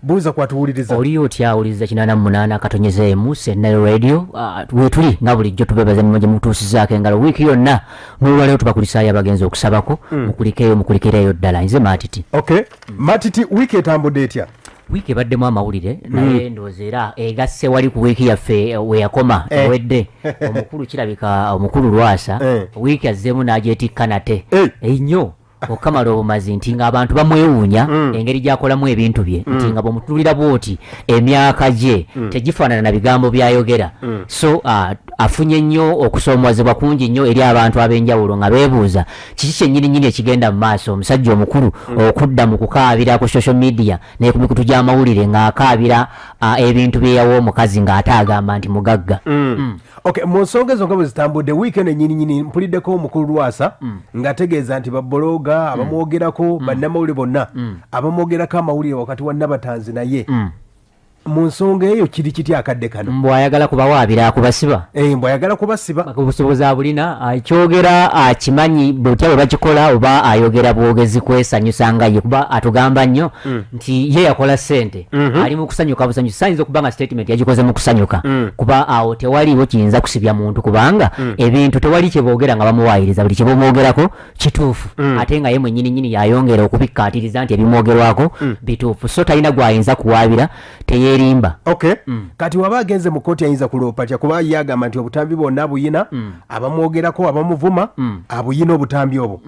Buuza kwatuwuliriza. Oli otya awuliriza 88.1 Senel Radio? Wetuli nga bulijjo, tubebaza nnyo gye mutuusizaako engalo wiiki yonna. N'olwaleero tubakulisaayo abagenzi okusabako. Mukulikeeyo, mukulikireeyo ddala. Nze Matiti. Okay, Matiti, wiiki etambudde etya? Wiiki ebaddemu amawulire, naye ndowooza era egasse wali ku wiiki yaffe weyakoma ewedde. Omukulu, kirabika omukulu Lwasa wiiki azzeemu n'agyetikka nate ennyo okamala obumazi, nti ng'abantu bamwewuunya engeri gy'akolamu ebintu bye, nti nga bw'omutunuulira bw'oti, emyaka gye tegifaanana na bigambo by'ayogera. So afunye nnyo okusoomozebwa kungi nnyo eri abantu ab'enjawulo, nga beebuuza kiki kyennyini nnyini ekigenda mu maaso, omusajja omukulu okudda mu kukaabira ku social media ne ku mikutu gy'amawulire, ng'akaabira ebintu bye yawa omukazi, ng'ate agamba nti mugagga. Okay, mu nsonga ezo nga bwe zitambudde wiiki eno nyini nyini, mpuliddeko omukulu Lwasa ng'ategeeza nti bablogger abamwogerako, bannamawulire bonna abamwogerako amawulire wakati wa Nabatanzi naye, mu nsonga eyo kiri kiti akadde kano? Mbw ayagala kubawaabira, kubasiba. Eh, mbw ayagala kubasiba. Obusobozi abulina, akyogera, akimanyi butya bwe bakikola, oba ayogera bwogezi kwesanyusa nga ye, kuba atugamba nnyo nti ye yakola ssente, ali mu kusanyuka busanyusa. Sayinza okuba nga statement yagikoze mu kusanyuka, kuba awo tewaliiwo kiyinza kusibya muntu, kubanga ebintu tewali kyeboogera nga bamuwaayiriza, buli kyebamwogerako kituufu, ate nga ye mwennyini nnyini yayongera okubikkaatiriza nti ebimwogerwako bituufu. So talina gwayinza kuwaabira, teyeerimba. Okay, kati waba agenze mu kooti, ayinza kuloopa tya? Kuba ye agamba nti obutambi bwonna abuyina, abamwogerako, abamuvuma, abuyina obutambi obwo.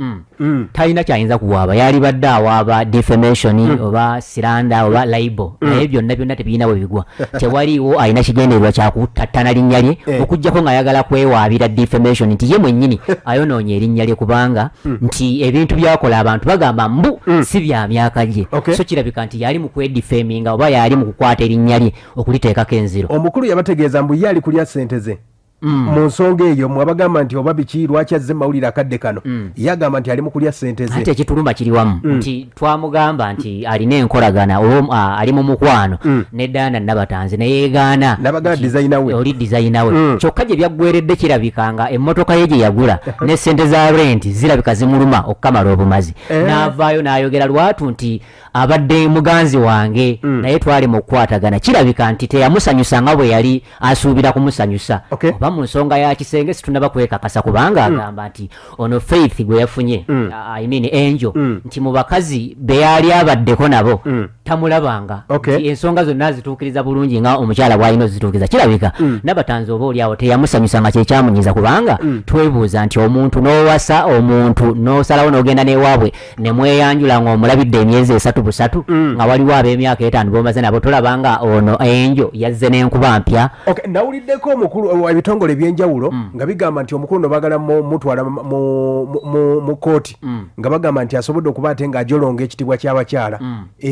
Talina kyayinza kuwaaba. Yalibadde awaaba defamation oba slander oba libel, naye byonna byonna tebirina bwe bigwa. Tewaliiwo alina kigendererwa kyakutattana linnya lye, okugjako ng'ayagala kwewaabira defamation, nti ye mwennyini ayonoonye erinnya lye, kubanga nti ebintu byakola abantu bagamba mbu si bya myaka gye. So kirabika nti yali mu kwedifaminga oba yali mu kukwata erinnya lye okuliteekako enziro. Omukulu yabategeeza mbu ye ali kulya ssente ze. Mu nsonga eyo mwabagamba nti oba biki, lwaki azze mawulire akadde kano, ye agamba nti ali mu kulya ssente ze. Ate ekituluma kiri wamu nti twamugamba nti alina enkolagana oba ali mu mukwano ne Diana Nabatanzi, neyeegaana. N'abagamba nti designer we. Oli designer we. Kyokka gye byaggweredde, kirabika nga emmotoka ye gye yagula ne ssente za rent zirabika zimuluma okukamala obumazi. N'avaayo n'ayogera lwatu nti abadde muganzi wange, naye twali mu kukwatagana. Kirabika nti teyamusanyusa nga bwe yali asuubira kumusanyusa, oba mu nsonga ya kisenge, situnaba kwekakasa, kubanga agamba nti ono Faith gwe yafunye, I mean Angel, nti mu bakazi be yali abaddeko nabo tamulabanga nti ensonga zonna azituukiriza bulungi nga omukyala bw'alina ozituukiriza. Kirabika Nabatanzi oba oli awo teyamusanyusa, nga kyekyamunyiza, kubanga twebuuza nti omuntu n'owasa omuntu, n'osalawo n'ogenda n'ewaabwe ne mweyanjula, ng'omulabidde emyezi 3 busatu, nga waliwo ab'emyaka 5 b'omaze nabo, tolaba nga ono Angel yazze n'enkuba mpya? Okay, nawuliddeko omukulu, ebitongole ebyenjawulo nga bigamba nti omukulu no bagala mutwala mu kooti, nga bagamba nti asobodde okuba ate ng'ajolonga ekitiibwa ky'abakyala.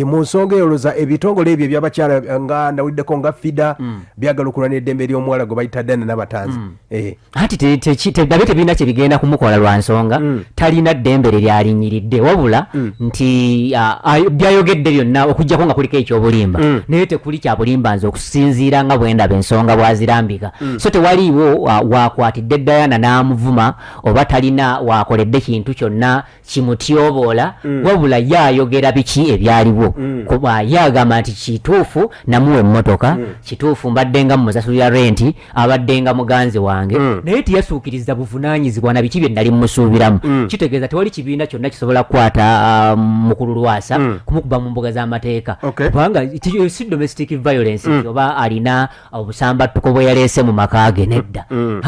Mu nsonga eyo, loza ebitongole ebyo ebyabakyala, nga nawuliddeko nga FIDA, byagala okulwana eddembe ly'omuwala gwe bayita Diana Nabatanzi. Anti nabyo tebirina kyebigenda kumukola, lwa nsonga talina ddembe lye lyalinyiridde, wabula nti byayogedde byonna, okugjako nga kuliko ekyobulimba, naye tekuli kyabulimba nze okusinziira nga bwendaba ensonga bwazirambika. So tewaliiwo wakwatidde Diana n'amuvuma, oba talina wakoledde kintu kyonna kimutyoboola, wabula ye ayogera biki ebyaliwo. Kuba ye agamba nti kituufu namuwa emmotoka, kituufu mbadde nga musasulira renti, abadde nga muganzi wange, naye teyasuukiriza buvunaanyizibwa na biki bye nali mmusuubiramu. Kitegeeza tewali kibiina kyonna kisobola kukwata mukulu Lwasa kumukuba mu mbuga z'amateeka, kubanga si domestic violence nti oba alina obusambattuko bwe yaleese mu maka ge, nedda.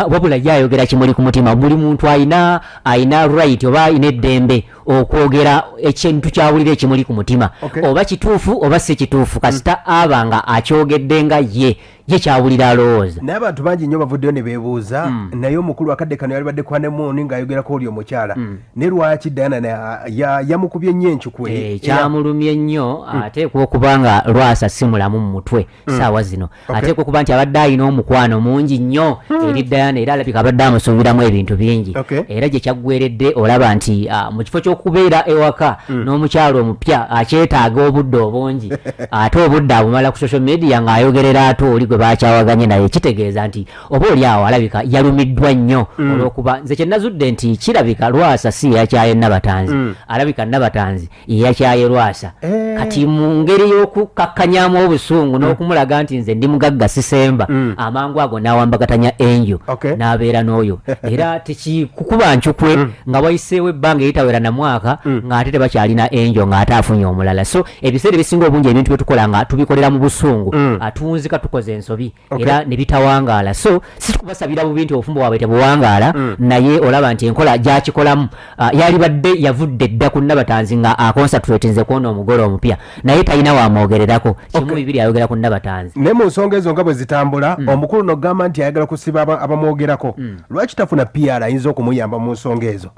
Wabula ye ayogera kimuli ku mutima. Buli muntu alina right oba alina eddembe okwogera ekintu kyawulira ekimuli ku mutima, oba kituufu oba si kituufu, kasita aba nga akyogedde nga ye kyawulira alowooza. Naye abantu bangi nnyo bavuddeyo ne beebuuza, naye omukulu akadde kano yalibadde ku honeymoon ng'ayogerako oli omukyala, ne lwaki Diana yamukubye nnyo encukwe? Kyamulumye nnyo. Ateekwa okuba nga Lwasa si mulamu mu mutwe saawa zino. Ateekwa okuba nti abadde alina omukwano mungi nnyo eri Diana, era alabika abadde amusuubiramu ebintu bingi. Era gye kyaggweredde, olaba nti mu kifo. ky'okubeera ewaka n'omukyalo omupya akyetaaga obudde obungi, ate obudde abumala ku social media ng'ayogerera ate oli gwe bakyawaganye naye, kitegeeza nti oba oli awo alabika yalumiddwa nnyo. Olw'okuba nze kye nazudde nti kirabika Lwasa si yeyakyaye Nabatanzi, alabika Nabatanzi yeyakyaye Lwasa. Kati mu ngeri y'okukakkanyamu obusungu n'okumulaga nti nze ndi mugagga sisemba, amangu ago n'awambagatanya Angel n'abeera n'oyo, era tekikukuba ncukwe nga wayiseewo ebbanga eritawera na mwaka ng'ate tebakyalina Angel, ng'ate afunye omulala. So ebiseera ebisinga obungi ebintu byetukola nga tubikolera mu busungu, atunzika tukoze ensobi era ne bitawangaala. So si tukubasabira bubi nti obufumbo bwabwe tebuwangaala, naye olaba nti enkola gyakikolamu, yalibadde yavudde dda ku Nabatanzi nga aconcentrate nze kwona omugole omupya, naye talina wamwogererako kimu bibiri, ayogera ku Nabatanzi. Naye mu nsonga ezo nga bwe zitambula, omukulu nogamba nti ayagala kusiba abamwogerako, lwaki tafuna PR ayinza okumuyamba mu nsonga ezo?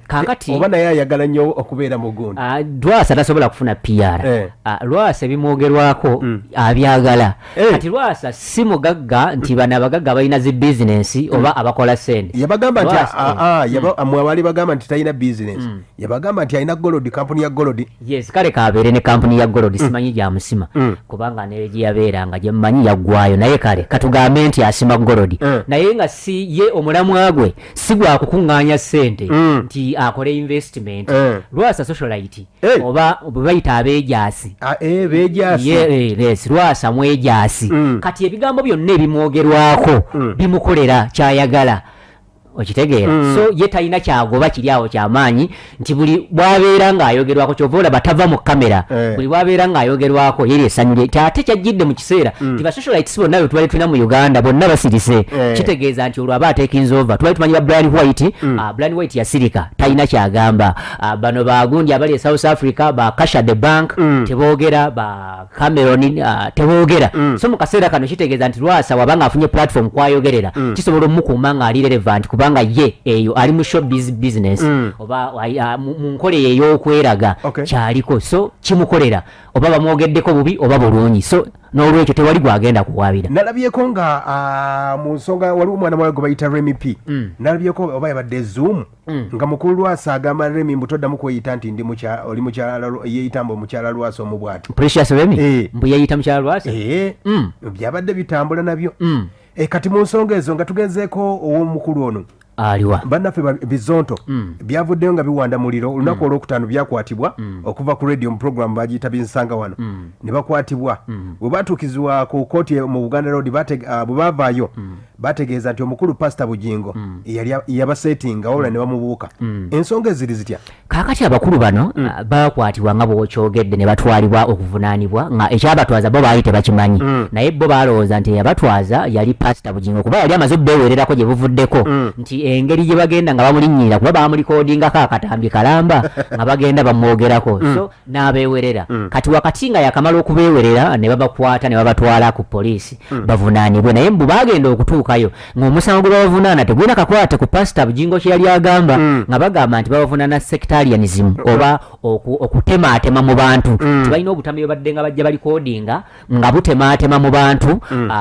Kaakati- Oba naye ayagala nnyo okubeera mu gundi? Lwasa tasobola kufuna PR. Lwasa ebimwogerwako abyagala. Kati Lwasa si mugagga nti bano abagagga balina zi bizinensi oba abakola sente. Yabagamba nti Lwasa, mwe abaali bagamba nti talina bizinesi, yabagamba nti alina gold, kampuni ya gold. Yes, kale kabeere ne kampuni ya gold, simanyi gyamusima, kubanga ne gyeyabeeranga gyemmanyi yaggwayo, naye kale katugambe nti asima gold, naye nga si ye omulamwa gwe, si gwa kukuŋŋaanya ssente nti akole investment. Lwasa socialite oba bwe bayita abeejaasi. Ah, beejaasi. Yes, Lwasa mwejaasi. Kati ebigambo byonna ebimwogerwako bimukolera kyayagala, okitegeera? So ye talina kyagoba kiri awo kyamaanyi nti buli bwabeera ng'ayogerwako, kyova olaba tava mu kamera, buli bwabeera ng'ayogerwako yeri essanyu lye. Ate kyajjidde mu kiseera nti ba socialites bonna be tubadde tulina mu Uganda bonna basirise. Kitegeeza nti olwo aba atekinze over. Tubadde tumanyi ba Brian White. Brian White yasirika, talina kyagamba. Bano bagundi abali e South Africa, ba Kasha the Bank, teboogera, ba Cameron teboogera. So mu kaseera kano kitegeeza nti Lwasa wabanga afunye platform kwayogerera, kisobola omukuuma ng'ali relevant, kubanga ye eyo ali mu showbiz business oba mu nkola eyo ey'okweraga kyaliko. So kimukolera oba bamwogeddeko bubi oba bulungi. So n'olwekyo tewali gwagenda kuwaabira. Nalabyeko nga mu nsonga waliwo omwana muwala gwe bayita Remy P. Nalabyeko oba yabadde Zoom nga mukulu Lwasa agamba Remy mbu toddamu kweyita nti ndi oli mukyala, yeeyita mbu omukyala Lwasa omu bw'ati. Precious Remy? Eh. Mbu yeyita mukyala Lwasa? Eh, byabadde bitambula nabyo. Kati mu nsonga ezo nga tugenzeeko ow'omukulu ono Aliwa? Bannaffe Bizonto byavuddeyo nga biwanda muliro olunaku olwokutaano. Byakwatibwa okuva ku radio mu program bagiyita Binsanga Wano ne bakwatibwa. Bwe batuukizibwa ku kooti mu Buganda Road, bwe bavaayo bategeeza nti omukulu Pasita Bugingo yali yabasetinga, wabula ne bamubuuka. Ensonga eziri zitya? Kaakati abakulu bano bakwatibwa nga bwokyogedde ne batwalibwa okuvunaanibwa, nga ekyabatwaza bo baali tebakimanyi, naye bo balowooza nti eyabatwaza yali Pasita Bugingo, kuba yali amaze obbeewererako gye buvuddeko nti engeri gye bagenda nga bamulinnyirira, kuba bamulikodingako akatambi kalamba nga bagenda bamwogerako, so n'abeewerera. Kati wakati nga yakamala okubeewerera ne babakwata ne babatwala ku poliisi bavunaanibwe, naye mbu bagenda okutuukayo ng'omusango gwe babavunaana tegulina kakwate ku Pasita Bugingo kye yali agamba, nga bagamba nti babavunaana sectarianism oba okutemaatema mu bantu. Tibalina obutambi bwe badde nga bajja balikodinga nga butemaatema mu bantu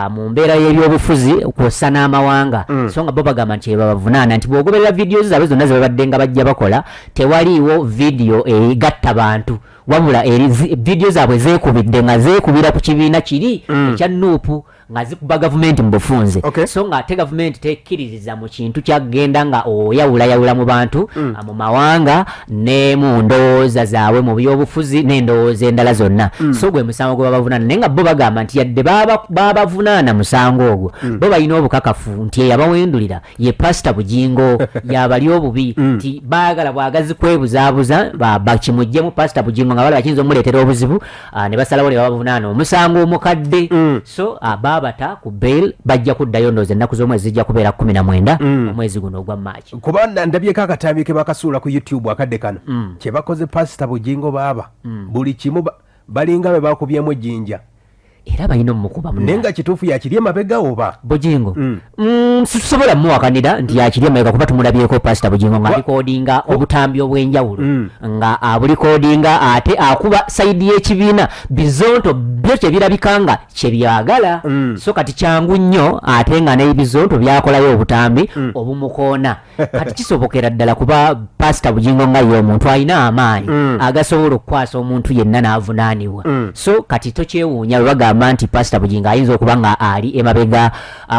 mu mbeera y'ebyobufuzi kw'ossa n'amawanga. So nga bo bagamba nti babavunaana nti bw'ogoberera vidiyo zaabwe zonna ze babadde nga bajja bakola, tewaliiwo vidiyo egatta bantu, wabula eri vidiyo zaabwe zeekubidde nga zeekubira ku kibiina kiri ekya NUP, nga zikuba gavumenti mu bufunze. So nga ate gavumenti tekkiririza mu kintu kyagenda nga oyawulayawula mu bantu, mu mawanga ne mu ndowooza zaabwe mu byobufuzi n'endowooza endala zonna. So gwe musango gwe babavunaana, naye nga bo bagamba nti yadde babavunaana musango ogwo, bo balina obukakafu nti eyabawendulira ye Pasita Bugingo, yabali obubi, nti baagala bwagazi kwebuzaabuza bakimuggyemu Pasita Bugingo nga balaba kiyinza omuleetera obuzibu, ne basalawo ne babavunaana omusango omukadde. So baabata ku bail, bajja kuddayo ndowooza ennaku z'omwezi zijja kubeera 19 omwezi guno ogwa Maaki. Kuba ndabyeko akatambi ke bakasuula ku YouTube akadde kano kye bakoze Pasita Bugingo, baaba buli kimu balinga be bakubyemu ejjinja. Era balina omukuba. Naye nga kituufu yakiri emabega oba? Bugingo, situsobola muwakanira nti yakiri emabega, kuba tumulabyeko Pasita Bugingo nga alikodinga obutambi obw'enjawulo, nga abulikodinga ate akuba side y'ekibiina. Bizonto Byo kyebirabika nga kyebyagala. So kati kyangu nnyo, ate nga n'ebizonto byakolayo obutambi obumukoona. Kati kisobokera ddala kuba Pasita Bugingo nga ye omuntu alina amaanyi agasobola okukwasa omuntu yenna n'avunaanibwa. So kati tokyewuunya bwe bagamba nti Pasita Bugingo ayinza okuba nga ali emabega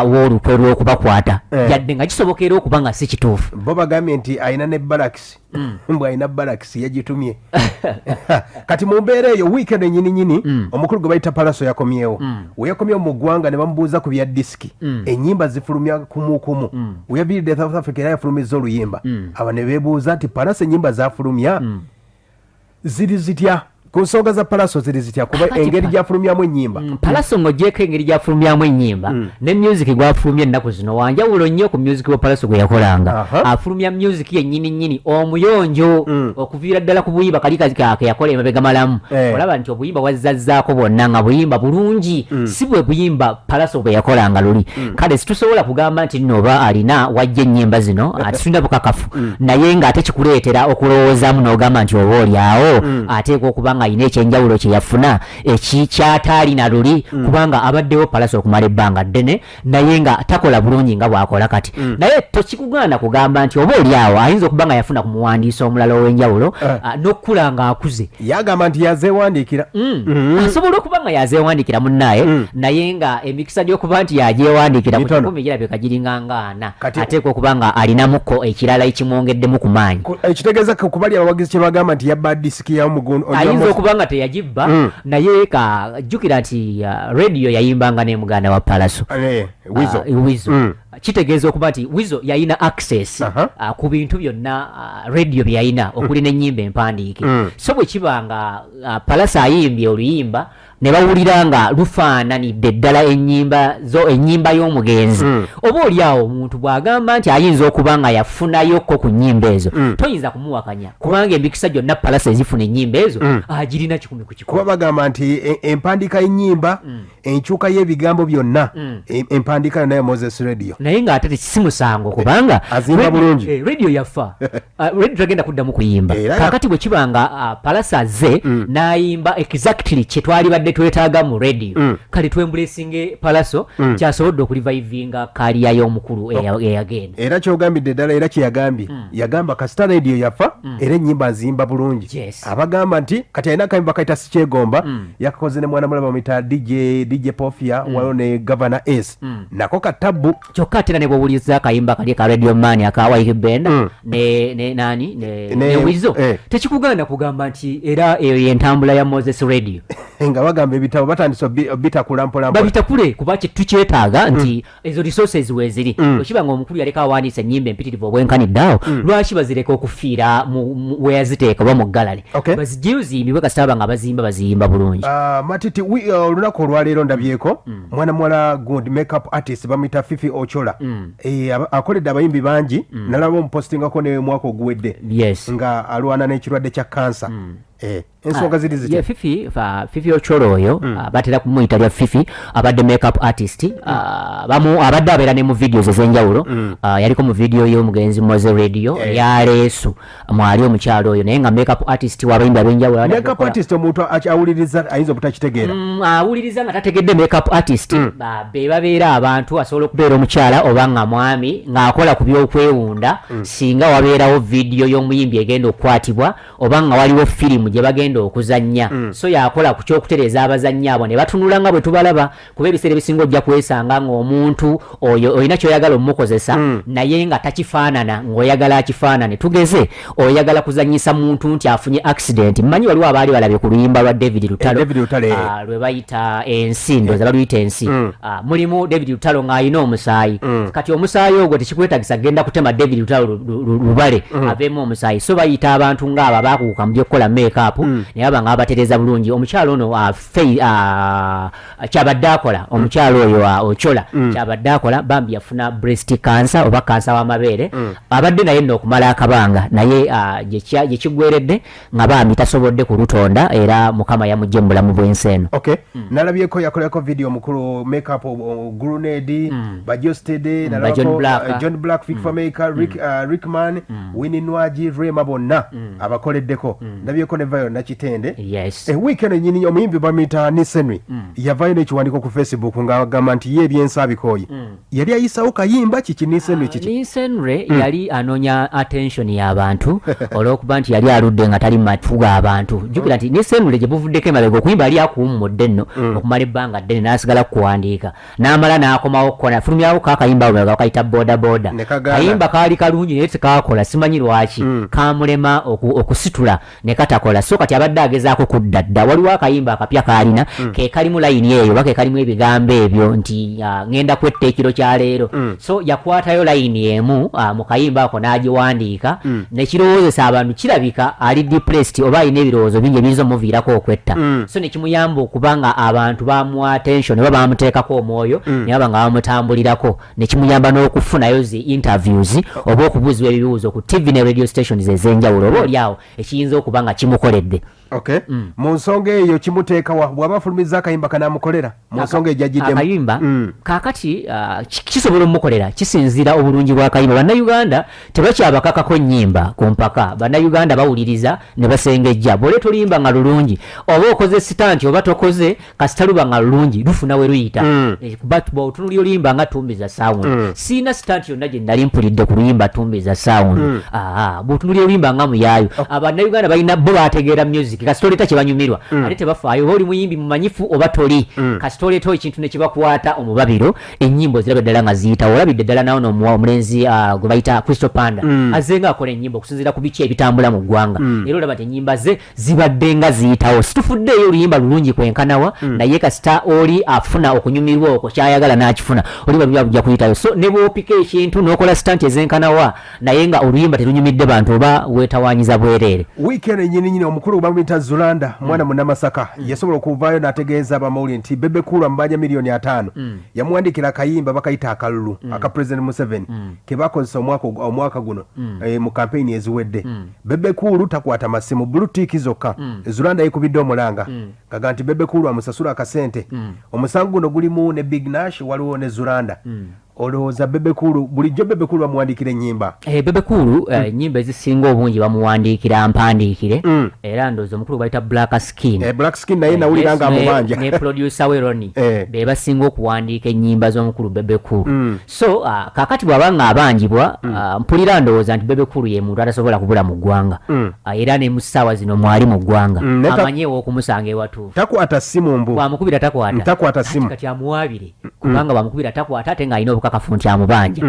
w'olukwe lw'okubakwata, yadde nga kisobokera okuba nga si kituufu. Bo bagambye nti alina ne balakisi, mbu alina balakisi yagitumye. Kati mu mbeera eyo, wiiki eno nyini nyini, omukulu gwe bayita Palaso yakomyewo. We yakomyewo mu ggwanga ne bamubuuza ku bya disiki, ennyimba zifulumya kumukumu. We yaviiridde South Africa era yafulumizza oluyimba. Aba ne beebuuza nti Palaso ennyimba zafulumya ziri zitya? Ku nsonga za Palaso ziri zitya? Kuba Kakati engeri gyafulumyamu ennyimba. Palaso ng'ogyeko engeri gyafulumyamu ennyimba, ne music gwafulumya ennaku zino wanjawulo nnyo ku music wa Palaso gwe yakolanga. Afulumya music yennyini nnyini omuyonjo, okuviira ddala ku buyimba kali ke yakola emabega malamu. Olaba nti obuyimba bwazzazzaako bwonna nga buyimba bulungi, si bwe buyimba Palaso bwe yakolanga luli. Kale situsobola kugamba nti nno oba alina wajja ennyimba zino, ate tulina bukakafu, naye ng'ate kikuleetera okulowoozaamu n'ogamba nti oba oli awo ateekwa okuba nga alina ekyenjawulo kye yafuna ekikyataalina luli, kubanga abaddewo Palaso okumala ebbanga ddene naye nga takola bulungi nga bw'akola kati. Naye tokikugaana kugamba nti oba oli awo ayinza okuba nga yafuna ku muwandiisi omulala ow'enjawulo, n'okukula ng'akuze. Yagamba nti yazeewandiikira. Asobola okuba nga yazeewandiikira munnaaye, naye nga emikisa gy'okuba nti yagyewandiikira ku Mitono. 100 girabika giringa nga 40. Kati Ateekwa okuba nga alinamuko ekirala ekimwongeddemu ku maanyi. Ekitegeeza kubali abawagizi kye bagamba nti yabba disiki ya omugundu. Ayinza okuba nga teyagibba, naye ka jjukira nti Radio yayimbanga ne muganda wa Palaso, Wizo. Wizo. Kitegeeza okuba nti Wizo yalina access ku bintu byonna Radio bye yalina, okuli n'ennyimba empandiike. So bwe kiba nga Palaso ayimbye oluyimba ne bawulira nga lufaananidde ddala ennyimba zo, ennyimba y'omugenzi, oba oli awo omuntu bw'agamba nti ayinza okuba nga yafunayokko ku nnyimba ezo, toyinza kumuwakanya, kubanga emikisa gyonna Palaso ezifuna ennyimba ezo agirina 100%. Kuba bagamba nti empandiika y'ennyimba, enkyuka y'ebigambo byonna, empandiika yonna ya Moses Radio. Naye ng'ate si musango, kubanga Azimba bulungi. Radio yafa. Radio tagenda kuddamu kuyimba. Era Kakati bwe kiba nga Palaso azze n'ayimba exactly kye twalibadde twetaaga mu Radio, kale twembulesinge Palaso kyasobodde okurevivinga career y'omukulu eyagenda. Era kyogambidde ddala, era kyeyagambye, yagamba kasita Radio yafa, era ennyimba nziyimba bulungi. Abagamba nti kati alina akayimba kayita Sikyegomba, yakakoze ne mwana mulaba bamuyita DJ Pofia, waliwo ne Governor S, nako katabbu. Kyokka ate era ne bw'owuliriza akayimba kali aka Radio Man aka Wyke Benda ne nani ne Wizo, tekikugaana kugamba nti era eyo yentambula ya Moses Radio. Nga bagamba ebitabo batandise obitakula mpola mpola. Babitakule, kuba tukyetaaga nti ezo resources weeziri. Bwe kiba nga omukulu yaleka awandiisa ennyimba empitirivu obwenkanidde awo, lwaki bazireka okufiira weyaziteeka oba mu gallery? Bazigyeyo ziyimbibwe, kasita baba nga baziyimba, baziyimba bulungi. Matiti, olunaku olwaleero ndabyeko mwana muwala gundi makeup artist bamuyita Fifi Ochola. Akoledde abayimbi bangi, nalaba omupostingako ne mwaka oguwedde nga alwana n'ekirwadde kya kansa. Ensonga ziri zitya? Ye Fifi, Fifi Ocholo oyo, batera kumuyita lya Fifi, abadde makeup artist. Bamu abadde abeera ne mu videos ez'enjawulo. Yaliko mu video y'omugenzi Moze Radio eyaleesu mwali omukyalo oyo, naye nga makeup artist w'abayimbi ab'enjawulo. Abadde Makeup akola- artist omuntu awuliriza ayinza obutakitegeera. Awuliriza nga tategedde, makeup artist be babeera abantu, asobola okubeera omukyala oba nga mwami ng'akola ku by'okwewunda. Singa wabeerawo vidiyo y'omuyimbi egenda okukwatibwa oba nga waliwo firimu gye bagenda okuzannya, so yakola ku kyokutereeza abazannyi abo ne batunula nga bwe tubalaba, kuba ebiseera ebisinga ojja kwesanga ng'omuntu oyo olina ky'oyagala omukozesa naye nga takifaanana ng'oyagala akifaanane. Tugeze oyagala kuzannyisa muntu nti afunye accident. Mmanyi waliwo abaali balabye ku luyimba lwa David Lutalo, David Lutalo, eh. Lwe bayita Ensi, ndowooza baluyita Ensi. Mulimu David Lutalo ng'alina omusaayi. Kati omusaayi ogwo tekikwetagisa kugenda kutema David Lutalo lubale aveemu omusaayi, so bayita abantu ng'abo abaakuguka mu by'okukola makeup naye baba nga babatereeza bulungi. Omukyalo ono kyabadde akola, omukyalo oyo Ochola kyabadde akola, bambi yafuna breast cancer oba kansa w'amabeere. Abadde naye nno okumala akabanga, naye gye kiggweredde nga bambi tasobodde kulutonda, era Mukama yamugye mu bulamu bw'ensi eno. Okay. Nalabyeko yakolako video omukulu makeup Grenade, Bajostede, Ba nalabako, John Black. John Black, Fik Fameica, Rick, Rickman, Winnie Nwagi, Rema, bonna abakoleddeko. Ndabyeko ne Viola Nakitende. Yes. Ewiiki eno nyini omuyimbi bamuyita Nisenry yavaayo n'ekiwandiiko ku Facebook ng'agamba nti ye ebyensi abikooye. Yali ayisawo kayimba kiki Nisenry kiki? Nisenry yali anoonya attention y'abantu olw'okuba nti yali aludde nga tali matu g'abantu. Jjukira nti Nisenry gye buvuddeko emabega okuyimba yali akuwummudde nno okumala ebbanga ddene, n'asigala kuwandiika, n'amala n'akomawo okukola, afulumyawo ko akayimba awo bakayita boda boda. Ne kagaana. Kayimba kaali kalungi naye tekaakola, simanyi lwaki kamulema okusitula ne katakola. So kati abadde agezaako kudda dda, waliwo akayimba akapya kaalina ke kalimu layini eyo oba ke kalimu ebigambo ebyo nti ngenda kwetta ekiro kya leero. So yakwatayo layini emu mu kayimba ako n'agiwandiika nekirowoozesa abantu kirabika ali depressed oba alina ebirowoozo bingi ebiyinza omuviirako okwetta. So nekimuyamba okuba nga abantu bamuwa attention oba bamuteekako omwoyo ne baba nga bamutambulirako, nekimuyamba n'okufunayo zi interviews oba okubuuzibwa ebibuuzo ku TV ne radio stations ez'enjawulo, oba oliawo ekiyinza okuba nga kimukoledde. Okay. Mu nsonga eyo kimuteekawa bw'aba afulumizza akayimba kanaamukolera mu nsonga ejjagiddemu? Akayimba kaakati kisobola omukolera, kisinziira obulungi bw'akayimba. Bannayuganda tebakyabakakako nnyimba ku mpaka, Bannayuganda bawuliriza ne basengejja. Bw'oleeta oluyimba nga lulungi, oba okoze stunt oba tokoze, kasita luba nga lulungi lufuna we luyita. But bw'otunuulira oluyimba nga Tumbiza Sound, siina stunt yonna gye nali mpulidde ku luyimba Tumbiza Sound. Bw'otunuulira oluyimba nga Muyaayu, Abannayuganda balina bo bategeera music, kasita oleeta kye banyumirwa ate tebafaayo oba oli muyimbi mumanyifu oba toli. Kasita oleeta ekintu ne kibakwata omubabiro, ennyimba oziraba ddala nga ziyitawo. Olabidde ddala nawo n'omuwa omulenzi gwe bayita Crystal Panda azze nga akola ennyimba okusinziira ku biki ebitambula mu ggwanga, era olaba nti ennyimba ze zibadde nga ziyitawo. Situfuddeeyo oluyimba lulungi kwenkanawa, naye kasita oli afuna okunyumirwa okwo kyayagala n'akifuna, oluyimba lujja bujja kuyitayo. So ne bw'opika ekintu n'okola stunt ezenkanawa naye nga oluyimba terunyumidde bantu, oba weetawaanyiza bwereere. Wiiki eno nyini nyini omukulu bamuyita Zulanda, mwana Munnamasaka, yasobola okuvaayo n'ategeeza abamawulire nti Bebe Cool amubanja miliyoni 50. Yamuwandiikira akayimba bakayita Akalulu aka President Museveni ke bakozesa omwaka guno mu kampeyini eziwedde. Bebe Cool takwata masimu, blue tick zokka. Zulanda yekubidde omulanga kaga nti Bebe Cool amusasula akasente. Omusango guno gulimu ne Big Nash, waliwo ne Zulanda. Olowooza Bebe Cool, bulijjo Bebe Cool bamuwandiikira ennyimba? Bebe Cool ennyimba ezisinga obungi bamuwandiikira mpandiikire, era ndowooza omukulu bayita Black Skin. Black Skin naye nawulira nga amubanja. Ne producer we Ronnie be basinga okuwandiika ennyimba z'omukulu Bebe Cool. So kaakati bw'aba nga abanjibwa, mpulira ndowooza nti Bebe Cool ye muntu atasobola kubula mu ggwanga. Era ne mu ssaawa zino mwali mu ggwanga, amanyi ew'okumusanga ewatuufu. Takwata simu mbu. Bw'amukubira takwata. Takwata simu. Kati amuwaabire, kubanga bwamukubira takwata ate ng'alina obukakafu nti amubanja.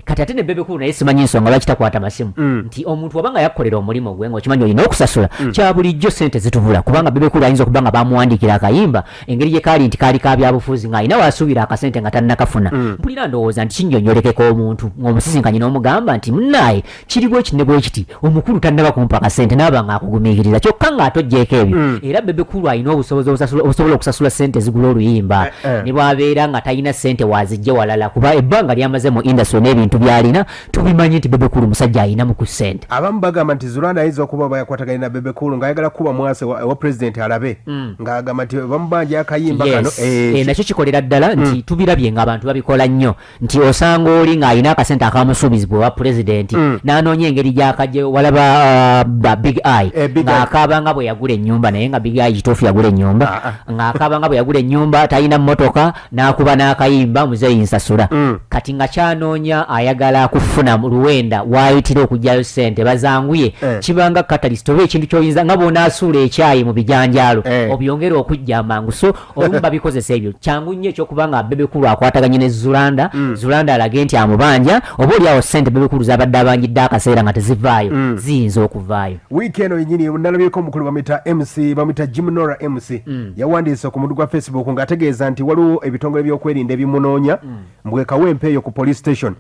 Kati ate ne Bebe Cool naye simanyi nsonga lwaki takwata masimu, nti omuntu waba nga yakkolera omulimu gwe ng'okimanyi olina okusasula, kya bulijjo sente zitubula, kubanga Bebe Cool ayinza okuba nga bamuwandiikira akayimba engeri gye kaali nti kaali ka byabufuzi ng'alina wasuubira akasente nga tannakafuna. Mpulira ndowooza nti kinnyonnyolekeka omuntu ng'omusisinkanye n'omugamba nti munnaaye kiri bwe kiti ne bwe kiti, omukulu tannaba kumpa akasente, naaba ng'akugumiikiriza kyokka ng'ate oggyeeko ebyo. Era Bebe Cool alina obusobozi obusobola okusasula sente ezigula oluyimba ne bw'abeera nga talina sente waazijje walala, kuba ebbanga ly'amaze mu industry n'ebintu by'alina tubimanyi nti Bebe Cool musajja alinamu ku ssente. Abamu bagamba nti Zulanda ayinza okuba oba yakwataganye na Bebe Cool ng'ayagala kukuba mwase wa pulezidenti alabe ng'agamba nti bamubanja akayimba kano. Nakyo kikolera ddala nti tubirabye ng'abantu babikola nnyo, nti osanga oli ng'alina akasente akamusuubizibwa owa pulezidenti n'anoonya engeri gy'akajja. Walaba ba Big Eye ng'akaaba nga bwe yagula ennyumba, naye nga Big Eye kituufu yagula ennyumba, ng'akaaba nga bwe yagula ennyumba talina mmotoka, n'akuba n'akayimba muzeeyi nsasula. Kati nga kyanoonya ayagala kufuna luwenda waayitira okuggyayo ssente bazanguye. Kibanga catalyst oba ekintu ky'oyinza nga bw'onaasuula ekyayi mu bijanjaalo obyongere okujja amangu. So olumu babikozesa ebyo. Kyangu nnyo ekyokuba nga Bebe Cool akwataganye ne Zulanda, Zulanda alage nti amubanja, oba oli awo ssente Bebe Cool z'abadde abanjidde akaseera nga tezivaayo ziyinza okuvaayo. Wiiki eno yenyini nalabyeko omukulu bamuyita MC, bamuyita Jim Nora MC, yawandiise ku mudu gwa Facebook ng'ategeeza nti waliwo ebitongole by'okwerinda ebimunoonya mbwe Kawempe eyo ku police station,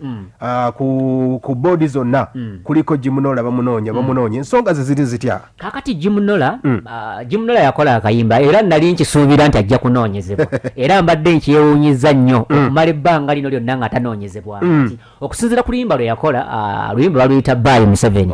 ku boodi zonna kuliko Jim Nora, bamunoonya, bamunoonya. Ensonga ze ziri zitya? Kakati Jim Nola, Jim Nola yakola akayimba era nali nkisuubira nti ajja kunoonyezebwa, era mbadde nkyewuunyizza nnyo okumala ebbanga lino lyonna nga tanoonyezebwa. Nti okusinziira ku luyimba lwe yakola, luyimba baluyita Bye Museveni.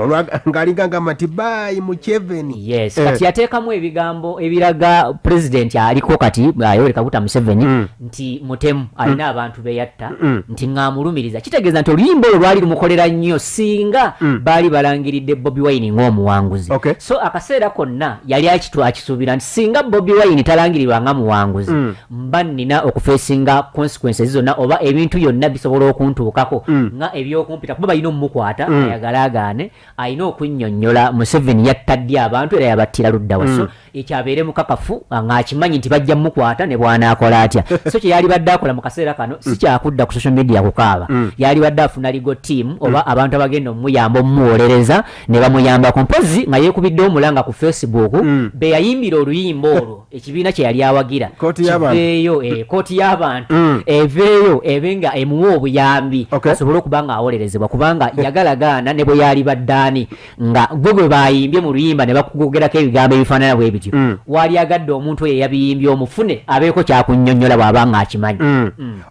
Ng'alinga ngamba nti bye Museveni. Yes. Kati yateekamu ebigambo ebiraga pulezidenti aliko kati, Yoweri Kaguta Museveni, nti mutemu alina abantu be yatta, nti ng'amulumiriza. Kitegeeza nti oluyimba olwo lwali lumukolera nnyo singa baali balangiridde Bobi Wine ng'omuwanguzi. So akaseera konna yali akisuubira nti singa Bobi Wine talangirirwa nga muwanguzi, mba nnina okufeesinga consequences zonna oba ebintu byonna bisobola okuntuukako nga ebyokumpita, kuba balina omumukwata ayagale agaane, alina okunnyonnyola Museveni yatta ddi abantu era yabattira luddawa. So ekyo abeere mukakafu ng'akimanyi nti bajja mukwata ne bw'anaakola atya. So kye yalibadde akola mu kaseera kano si kyakudda ku social media kukaaba, yalibadde afuna legal team oba abantu abagenda omuyamba omumuwolereza ne bamuyambako, mpozi nga yeekubidde omulanga ku Facebook be yayimbira oluyimba olwo, ekibiina kye yali awagira. Kooti y'abantu. Kiveeyo, kooti y'abantu eveeyo ebe nga emuwa obuyambi asobole okuba nga awolerezebwa, kubanga yagalagaana ne bwe yalibadde ani nga gwe gwe bayimbye mu luyimba ne bakugogerako ebigambo ebifaanana bwe bityo, waali agadde omuntu oyo eyabiyimbye omufune abeeko kyakunnyonnyola bw'aba nga akimanyi.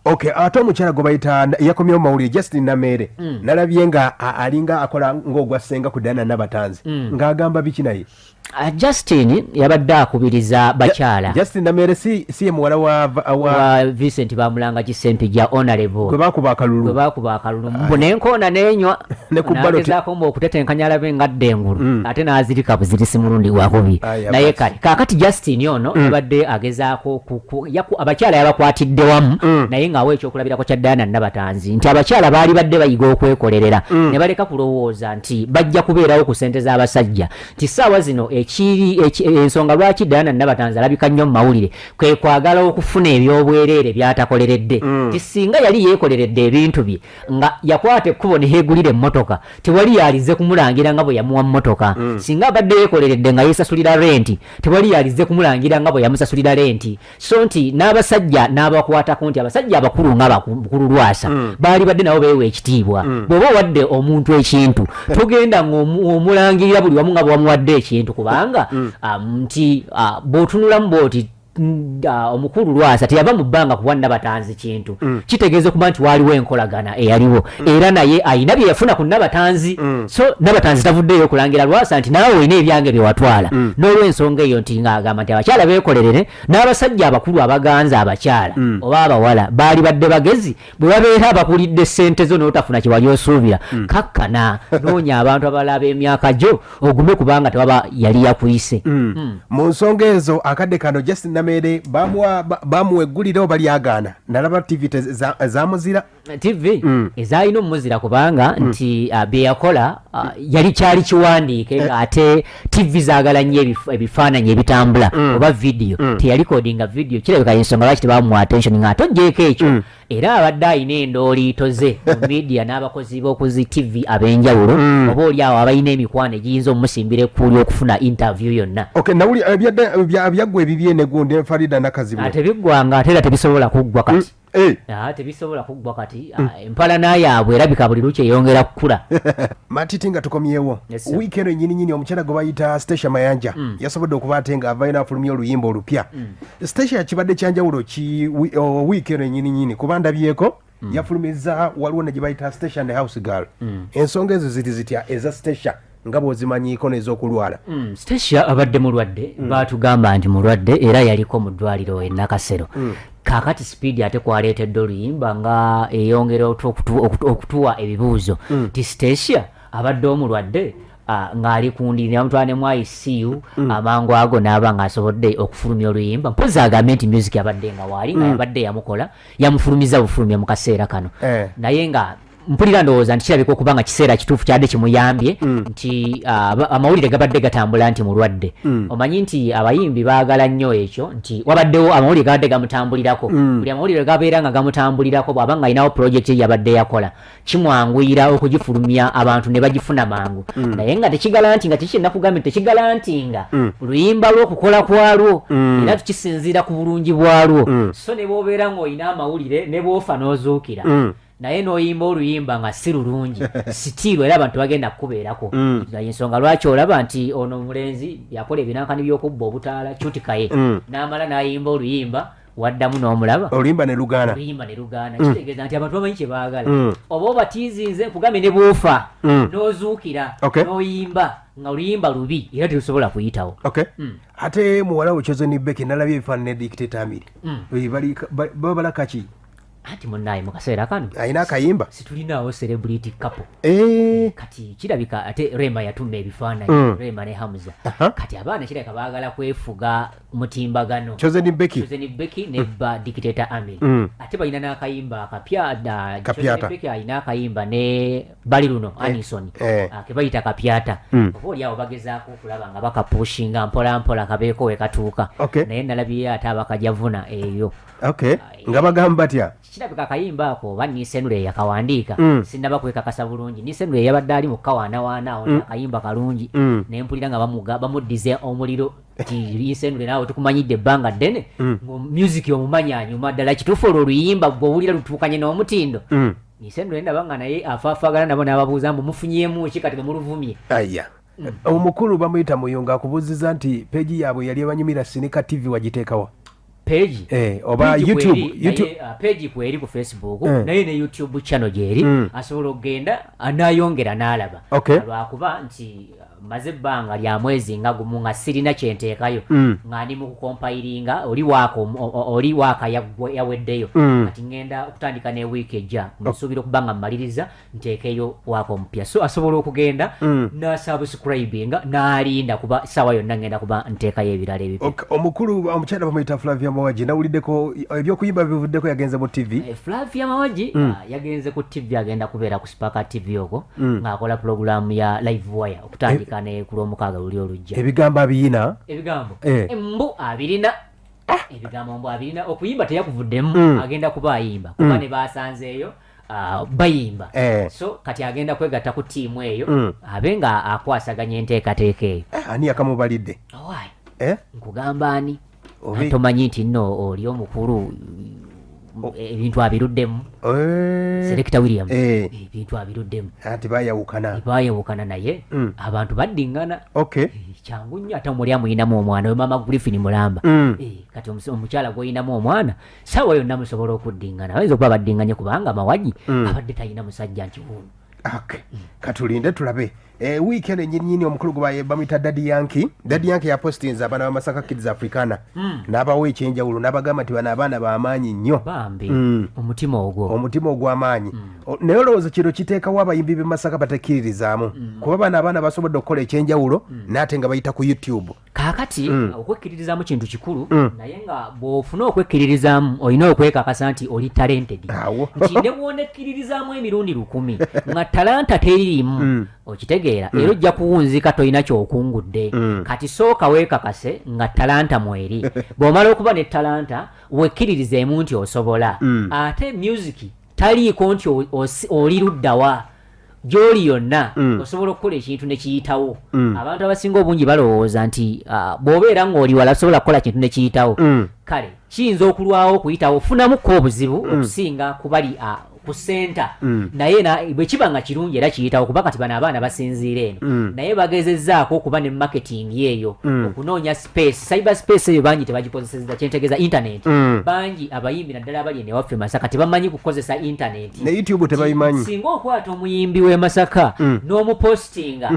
Okay, ate omukyala gwe bayita yakomyewo mu mawulire, Justin Nameere, nalabye nga alinga akola ng'ogwa ssenga ku Diana Nabatanzi, ng'agamba biki naye? Justin yabadde akubiriza bakyala. Justin Nameere si ye muwala wa wa Vincent Bamulanga Kisempijja, honorable, gwe bakuba akalulu? Gwe bakuba akalulu mbu nenkoona nenywa. Ne ku ballot. Nagezaako mbu okutetenkanya alabe ngadda engulu, ate n'azirika buzirisi mulundi gwakubi. Aya, naye basi. Kale kaakati Justin ono yabadde agezaako abakyala yabakwatidde wamu, naye ng'awa ekyokulabirako kya Diana Nabatanzi nti abakyala baali badde bayiga okwekolerera ne baleka kulowooza nti bajja kubeerawo ku ssente z'abasajja, nti ssaawa zino ekiri ensonga lwaki Diana Nabatanzi alabika nnyo mu mawulire kwe kwagala okufuna ebyobwereere by'atakoleredde, nti singa yali yeekoleredde ebintu bye nga yakwata ekkubo ne yeegulira emmotoka, tewali yalize kumulangira nga bwe yamuwa mmotoka. Singa abadde yeekoleredde nga yeesasulira renti, tewali yalize kumulangira nga bwe yamusasulira renti. So nti n'abasajja n'abakwatako nti abasajja abakulu nga bakulu Lwasa baali badde nabo beewa ekitiibwa. Bw'oba owadde omuntu ekintu, togenda ng'omulangirira buli wamu nga bwewamuwadde ekintu, kubanga nti bw'otunulamu bw'oti omukulu Lwasa teyava mu bbanga kuwa Nabatanzi kintu, kitegeeza okuba nti waaliwo enkolagana eyaliwo, era naye ayina bye yafuna ku Nabatanzi. So Nabatanzi tavuddeyo okulangira Lwasa nti naawe olina ebyange bye watwala. N'olwensonga eyo nti ng'agamba nti abakyala beekolerere, n'abasajja abakulu abaganza abakyala oba abawala baali badde bagezi, bwe babeera abakulidde ssente zo n'otafuna kye wali osuubira, kakkana, noonya abantu abalala ab'emyaka gyo, ogume, kubanga tewaba yali yakuyise. Mu nsonga ezo, akadde kano Justin Nameere bamuwa eggulire oba lyagaana? Nalaba TV zamuzira. TV ezaalina omumuzira, kubanga nti bye yakola yali kyali kiwandiike, ng'ate TV zaagala nnyo ebifaananyi ebitambula oba vidiyo. Teyalikodinga vidiyo, kirabika ensonga lwaki tebamuwa attention. Ng'ate ogyeko ekyo, era abadde alina endooliito ze mu media n'abakozi b'okuzi TV ab'enjawulo, oba oli awo abalina emikwano egiyinza omusimbira ekkuuli okufuna interview yonna. Okay, nawuli byaggwa ebibye negundi Farida Nakazibwe? Tebiggwanga, ate era tebisobola kuggwa kati. Eh. Tebisobola kuggwa kati. Empalana yaabwe erabika buli lukya eyongera kukula. Matiti, nga tukomyewo, Yes, sir. Wiiki eno nyini nyini omukyala gwe bayita Stacia Mayanja yasobodde okuba ate nga avayo n'afulumya oluyimba olupya. Stacia kibadde kyanjawulo ki wiiki eno nyini nyini, kuba ndabyeko yafulumiza, waliwo ne gye bayita Stacia and House Girl. Ensonga ezo ziri zitya eza Stacia nga bw'ozimanyiiko n'ez'okulwala? Stacia abadde mulwadde, baatugamba nti mulwadde era yaliko mu ddwaliro e Nakasero. Kaakati sipiidi ate kwaleetedde oluyimba nga eyongera okutuwa ebibuuzo nti Stacia abadde omulwadde, ng'ali ku ndiri, ne bamutwala ne mu ICU. Amangu ago n'aba ng'asobodde okufulumya oluyimba, mpozi agambye nti music abadde nga waali nga yabadde yamukola, yamufulumiza bufulumya mu kaseera kano. Naye nga mpulira ndowooza nti kirabika okuba nga kiseera kituufu kyadde kimuyambye nti amawulire gabadde gatambula nti mulwadde. Omanyi nti abayimbi baagala nnyo ekyo nti wabaddewo amawulire gabadde gamutambulirako. Buli amawulire gabeera nga gamutambulirako, bw'aba nga alinawo project ye yabadde yakola, kimwanguyira okugifulumya abantu ne bagifuna mangu. Naye nga tekigala nti nga kiki nakugambye, tekigala nti nga luyimba lw'okukola kwalwo, era tukisinziira ku bulungi bwalwo. So ne bw'obeera ng'olina amawulire, ne bw'ofa n'ozuukira, naye n'oyimba oluyimba nga si lulungi, sitiirwa era abantu bagenda kukubeerako. Naye ensonga lwaki olaba nti ono omulenzi yakola ebinankani by'okubba obutaala cutikaye, n'amala n'ayimba oluyimba, waddamu n'omulaba. Oluyimba ne lugaana. Oluyimba ne lugaana, kitegeeza nti abantu bamanyi kye baagala. Oba obatiizinze, nkugambye, ne bw'ofa n'ozuukira n'oyimba nga oluyimba lubi, era terusobola kuyitawo. Okay. Ate muwala we Chosen Becky, nalabye ebifaananyi ne Dictator Amiri. Eh, bali babala kaki. Anti munnaye mu kaseera kano Alina akayimba. Situlinaawo celebrity couple. Kati kirabika ate Rema yatuma ebifaananyi, Rema ne Hamza. Kati abaana kirabika baagala kwefuga mutimbagano. Chosen Becky. Chosen Becky ne ba Dictator Amir. Ate balina n'akayimba akapya na Kapyata. Chosen Becky alina akayimba ne bali luno Anison, ke bayita Kapyata. Oba oli awo bagezaako okulaba nga bakapushinga mpola mpola kabeeko we katuuka. Naye nalabye ate abakajavuna eyo. Okay, nga bagamba batya? Kirabika akayimba ako oba Nisenule yakawandiika. Sinnaba kwekakasa bulungi. Nisenule yabadde ali mu kawaanawaana awo, akayimba kalungi. Ne mpulira nga bamuddiza omuliro nti Nisenule naawe tukumanyidde ebbanga ddene, nga music omumanyi anyuma ddala kituufu, olwo oluyimba gweowulira lutuukanye n'omutindo. Nisenule ndaba nga naye afaafaagana nabo n'ababuuza mbu mufunyeemu ki kati bwe muluvumye. Aya, omukulu bamuyita Muyunga akubuuziza nti page yaabwe yali ebanyumira Sinika TV wagiteekawa? Page? Oba Page YouTube, kweri, YouTube. Naye, page kweri ku Facebook, naye ne YouTube channel gyeri, asobola okugenda anayongera n'alaba. Lwakuba nti maze ebbanga lya mwezi nga gumu nga sirina kyenteekayo, nga ndi mu kukompilinga oli waaka oli waaka yaweddeyo. Kati ngenda okutandika ne wiiki ejja, nsuubira okuba nga mmaliriza nteekeyo waaka omupya, so asobola okugenda n'asubscribinga n'alinda, kuba essaawa yonna ngenda kuba nteekayo ebirala ebipya. Okay, omukulu omukyala bamuyita Flavia Mawagi, nawuliddeko ebyokuyimba bivuddeko, yagenze mu TV. Flavia Mawagi yagenze ku TV, agenda kubeera ku Spark TV okwo ng'akola pulogulaamu ya Live Wire okutandika ne ku Lwomukaaga luli olujja. Ebigambo abiyina? Ebigambo mbu abirina, ebigambo mbu abirina. Okuyimba teyakuvuddemu, agenda kuba ayimba kuba ne basanzeeyo bayimba. So kati agenda kwegatta ku ttiimu eyo, abe nga akwasaganya enteekateeka eyo. Ani yakamubalidde? Owaayi, nkugamba ani? Tomanyi nti nno oli omukulu ebintu abiruddemu? Selector William, ebintu abiruddemu. Anti bayawukana. Bayawukana, naye abantu baddiŋŋana. Kyangu nnyo, ate omuli amuyinamu omwana we Mama Griffin mulamba. Kati omukyala gw'oyinamu omwana saawa yonna musobola okuddiŋŋana, bayinza okuba baddiŋŋanye kubanga Mawagi abadde talina musajja nti wuuno. Okay. Katulinde tulabe. Wiiki eno ennyininyini omukulu gwe bamuyita Daddy Yankee, Daddy Yankee yapostinze abaana ba Masaka Kids Africana, n'abawa ekyenjawulo n'abagamba nti bano abaana b'amaanyi nnyo. Bambi, omutima ogwo. Omutima ogw'amaanyi. Naye olowooza kino kiteekawo abayimbi b'e Masaka batekkiririzaamu, kuba bano abaana basobodde okukola ekyenjawulo n'ate nga bayita ku YouTube. Kaakati okwekkiririzaamu kintu kikulu, naye nga bw'ofuna okwekkiririzaamu olina okwekakasa nti oli talented. Awo. Nti ne bw'onekkiririzaamu emirundi 1000 nga talanta teriimu, okitegeera, era ojja kuwunzika tolina kyokungudde. Kati sooka weekakase nga talanta mweri. Bw'omala okuba ne talanta, wekkiririzeemu nti osobola. Ate music taliiko nti oli luddawa, gy'oli yonna osobola okukola ekintu ne kiyitawo. Abantu abasinga obungi balowooza nti bw'obeera ng'oli wala sobola kukola kintu ne kiyitawo. Kale kiyinza okulwawo okuyitawo, ofunamuko obuzibu okusinga kubali ku senta, naye bwe kiba nga kirungi era kiyitawo, kuba kati bano abaana basinziira eno, naye bagezezzaako okuba ne marketing eyo, okunoonya space, cyber space eyo bangi tebagikozesezza. Kyentegeeza internet, bangi abayimbi naddala abali eno ewaffe Masaka tebamanyi kukozesa internet. Ne YouTube tebayimanyi. Singa okwata omuyimbi w'e Masaka n'omupostinga,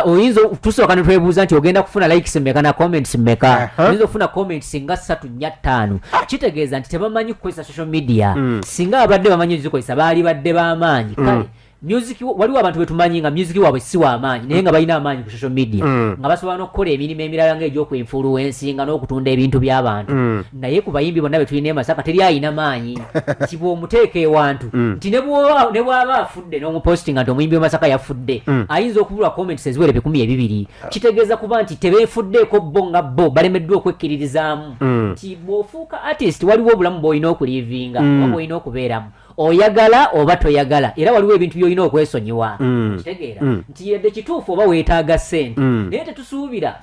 oyinza tusooka ne twebuuza nti ogenda kufuna likes mmeka na comments mmeka. Oyinza okufuna comments nga 3, 4, 5. Kitegeeza nti tebamanyi kukozesa social media. Singa abadde bamanyi ozikozesa, baali badde b'amaanyi. Kale music waliwo abantu betumanyi nga music waabwe si w'amaanyi, naye nga balina amaanyi ku social media, nga basobola n'okukola emirimu emirala ng'egy'okuinfluencinga n'okutunda ebintu by'abantu. Naye ku bayimbi bonna be tulina e Masaka teri ayina maanyi nti bw'omuteeka ewantu nti ne bw'aba afudde n'omupostinga nti omuyimbi w'e Masaka yafudde, ayinza okubulwa comments eziwera 2000. Kitegeeza kuba nti tebeefuddeeko bo nga bo balemeddwa okwekkiririzaamu nti bw'ofuuka artist waliwo obulamu bw'olina okulivinga oba bw'olina okubeeramu, oyagala oba toyagala, era waliwo ebintu by'olina okwesonyiwa. Kitegeera nti yadde kituufu oba weetaaga ssente, naye tetusuubira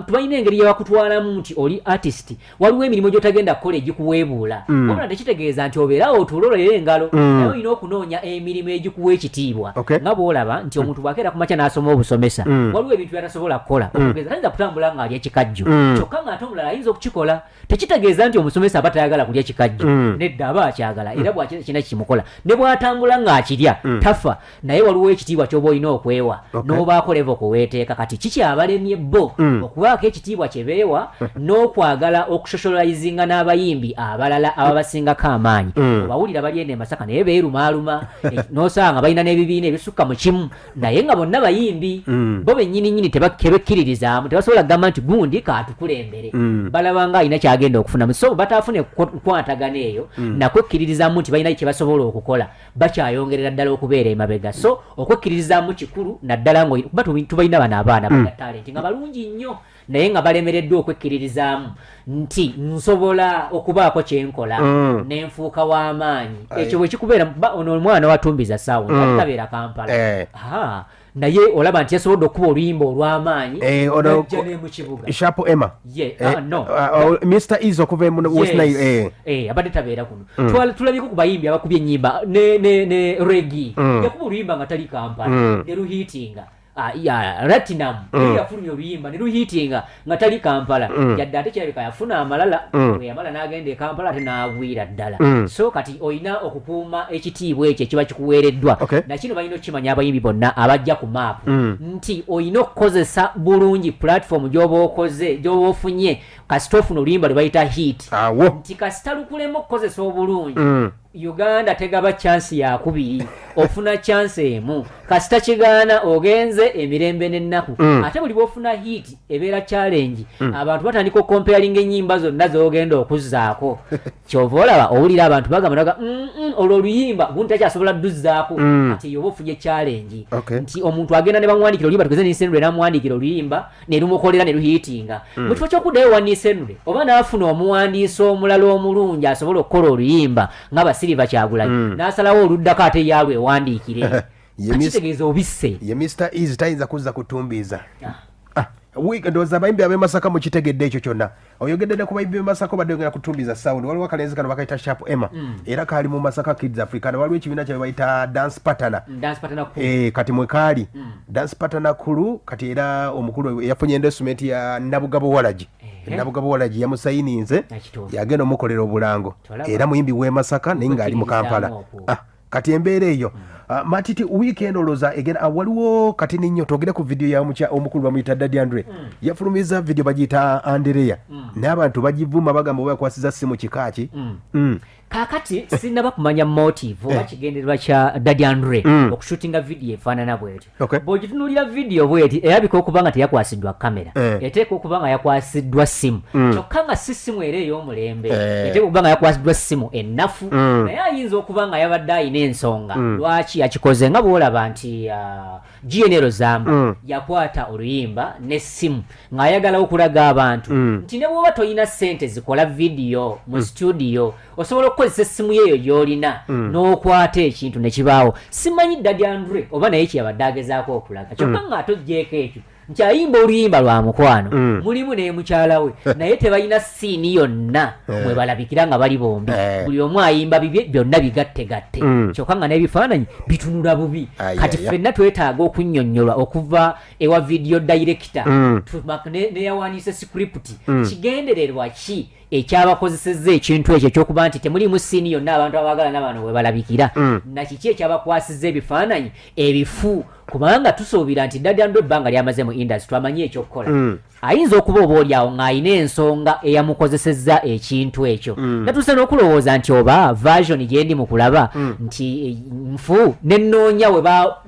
tubalina engeri gye bakutwalamu nti oli artist, waliwo emirimu gy'otagenda kukola egikuweebuula. Wabula tekitegeeza nti obeerawo otuule olere engalo, naye olina okunoonya emirimu egikuwa ekitiibwa. Nga bw'olaba nti omuntu bw'akeera ku makya n'asoma obusomesa, waliwo ebintu by'atasobola kukola. Okugeza tayinza kutambula ng'alya kikajjo, kyokka ng'ate omulala ayinza okukikola. Tekitegeeza nti omusomesa aba tayagala kulya kikajjo. Nedda, aba akyagala, era bw'akira kirina. kimukola ne bw'atambula ng'akirya tafa, naye waliwo ekitiibwa ky'oba olina okwewa n'obaako level kuweeteeka. Kati kikyabalemye bo okubaako ekitiibwa kye beewa n'okwagala okusocializinga n'abayimbi abalala ababasingako amaanyi. Obawulira bali eno e Masaka naye beerumaaluma, n'osanga balina n'ebibiina ebisukka mu kimu, naye nga bonna bayimbi. Bo bennyini nnyini tebekkiririzaamu, tebasobola kugamba nti gundi kaatukulembere. Balaba nga alina kyagenda okufunamu, so bataafune nkwatagana eyo nakwekkiririzaamu nti balina kye basobola okukola, bakyayongerera ddala okubeera emabega. So okwekkiririzaamu kikulu, naddala nga kuba tubalina bano abaana balina talent nga balungi nnyo, naye nga balemereddwa okwekkiririzaamu nti nsobola okubaako kyenkola nenfuuka w'amaanyi. Ekyo bwe kikubeera, ono omwana watumbiza sound ate tabeera Kampala. Aha, naye olaba nti yasobodde okuba oluyimba olw'amaanyi Eh, ono najja ne mu kibuga. Sharp Emma. Ye, no. Mr Eazi okuva mu West Nile. Abadde tabeera kuno. Tulabyeko ku bayimbi abakubye ennyimba ne Regi yakuba oluyimba nga tali Kampala ne luhiitinga. Ah, ya Ratinam yafulumya oluyimba ne luhiitinga nga tali Kampala, yadde ate kirabika yafuna amalala, bwe yamala n'agenda e Kampala ate n'agwira ddala. So kati olina okukuuma ekitiibwa ekyo ekiba kikuweereddwa. Nakino balina okukimanya abayimbi bonna abajja ku maapu nti olina okukozesa bulungi platform gy'oba okoze, gy'oba ofunye. Kasita ofuna oluyimba lwe bayita hit, awo nti kasita lukulema okukozesa obulungi, Uganda tegaba chance yakubiri, ofuna chance emu. Kasita kigaana, ogenze emirembe n'ennaku. Ate buli bwofuna hit ebeera challenge. Abantu batandika okukomparinga ennyimba zonna z'ogenda okuzzaako. Kyova olaba owulira abantu bagamba naga olwo oluyimba gundi takyasobola dduzzaako." Kati eyo oba ofunye challenge nti omuntu agenda ne bamuwandikira oluyimba, tugeze Nince Henry n'amuwandiikira oluyimba ne lumukolera ne luhiitinga, mu kifo ky'okuddayo wa Nince Henry oba n'afuna omuwandiisi omulala omulungi asobola okukola oluyimba nga Basiriva Kyagulanyi, n'asalawo oluddako ate yaalwe ewandiikire. Ye Kitegeeza obisse. Ye Mr Eazi tayinza kuzza kutumbiiza. Ah. Ah, ndowooza abayimbi ab'e Masaka mukitegedde ekyo kyonna. Oyogedde ne ku bayimbi b'e Masaka, obadde oyogera kutumbiza sound. Waliwo akalenzi kano bakayita Sharp Emma, era kaali mu Masaka Kids Africana. Waliwo ekibiina kyabwe bayita Dance Partner. Dance Partner Crew. Eh, kati mwekaali Dance Partner Crew. Kati era omukulu yafunye endorsement ya Nabugabo Walagi. Nabugabo Walagi yamusayininze, Nakituufu. yagenda omukolera obulango. Tolaba. Era muyimbi w'e Masaka naye ng'ali mu Kampala. Okwekkiririzaamu okwo. Ah, kati embeera eyo. Ah, Matiti, weekend olowooza egenda, waliwo kati ninyo twogere ku video ya omukulu bamuyita Daddy Andre. Yafulumiza video bagiyita Andereya, n'abantu bagivuma, bagamba oba yakwasiza simu kikaaki. Kaakati sinaba kumanya motive oba kigendererwa kya Daddy Andre okushutinga video efaanana bwetyo. Bw'ogitunuulira video bweti, erabika okuba nga teyakwasiddwa kamera. Eteekwa okuba nga yakwasiddwa simu, kyokka nga si simu era ey'omulembe. Eteekwa okuba nga yakwasiddwa simu ennafu, naye ayinza okuba nga yabadde ayina ensonga lwaki yakikoze, nga bw'olaba nti GNL Zamba yakwata oluyimba n'essimu ng'ayagala okulaga abantu nti ne bw'oba toyina ssente zikola vidiyo mu studio, osobola okukozesa essimu yeeyo gy'olina n'okwata ekintu ne kibaawo. Simanyi Daddy Andre oba naye kyeyabadde agezaako okulaga, kyokka ng'ate oggyeeko ekyo nti ayimba oluyimba lwa mukwano, mulimu ne mukyala we, naye tebalina scene yonna mwe balabikira nga bali bombi. Buli omu ayimba bibye, byonna bigattegatte, kyokka nga n'ebifaananyi bitunula bubi. Kati ffenna twetaaga okunnyonnyolwa okuva ewa video director neyawandiise script, kigendererwa ki ekyabakozesezza ekintu ekyo ekyokuba nti temulimu scene yonna abantu abaagalana bano we balabikira, na kiki ekyabakwasiza ebifaananyi ebifu? Kubanga tusuubira nti Daddy Andre ebbanga lyamaze mu industry amanyi ekyokukola. Ayinza okuba oba oli awo ng'alina ensonga eyamukozesezza ekintu ekyo. Natuuse n'okulowooza nti oba version gye ndi mu kulaba nti nfu, nenoonya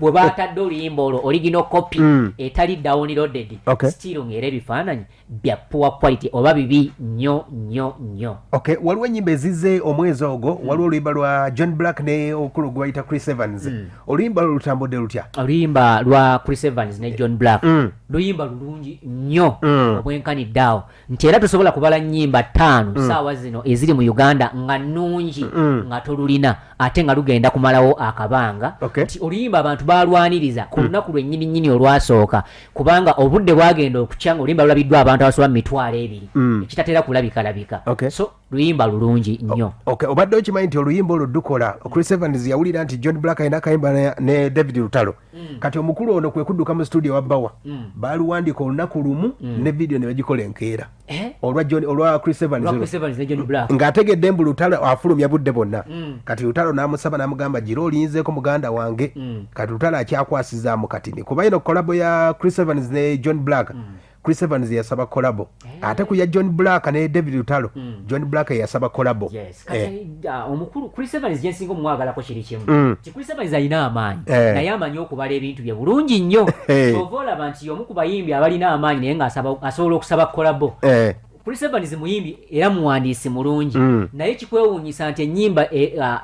we baatadde oluyimba olwo original copy etali downloaded, still ng'era ebifaananyi bya poor quality oba bibi nnyo nnyo nnyo. Okay, waliwo ennyimba ezizze omwezi ogwo. Waliwo oluyimba lwa John Black ne okulu gwe bayita Chris Evans. Oluyimba lwo lutambudde lutya? Oluyimba lwa Chris Evans ne John Black luyimba lulungi nnyo obwenkanidde awo nti era tosobola kubala nnyimba 5 saawa zino eziri mu Uganda nga nnungi nga tolulina, ate nga lugenda kumalawo akabanga. Nti oluyimba abantu balwaniriza ku lunaku lwennyini nnyini olwasooka, kubanga obudde bwagenda okukya nga oluyimba lulabiddwa abantu abasoba mu 20,000, ekitatera kulabikalabika. kulabika. So luyimba lulungi nnyo. Okay, obadde okimanyi nti oluyimba olwo dukola Chris Evans yawulira nti John Black alina akayimba ne David Lutalo. Kati omukulu ono kwe kudduka mu studio wa Bawa. Baaluwandiika olunaku lumu ne video ne bagikola enkeera. Eh? Olwa John, olwa Chris Evans. Olwa Chris Evans ne John Black. Ng'ategedde mbu Lutalo afulumya budde bwonna. Kati Lutalo n'amusaba n'amugamba gira olinzeeko muganda wange. Kati Lutalo akyakwasizaamu katini. Kuba ino collabo ya Chris Evans ne John Black. Chris Evans yasaba collabo. Ate ku ya John Black ne David Lutalo, John Black yasaba collabo. Yes. Kati omukulu Chris Evans gye nsinga omwagalako kiri kimu. Ti Chris Evans alina amaanyi. Naye amanyi okubala ebintu bye bulungi nnyo. Ky'ova olaba nti y'omu ku bayimbi abalina amaanyi naye nga asobola okusaba collabo. Chris Evans muyimbi era muwandiisi mulungi. Naye kikwewuunyisa nti ennyimba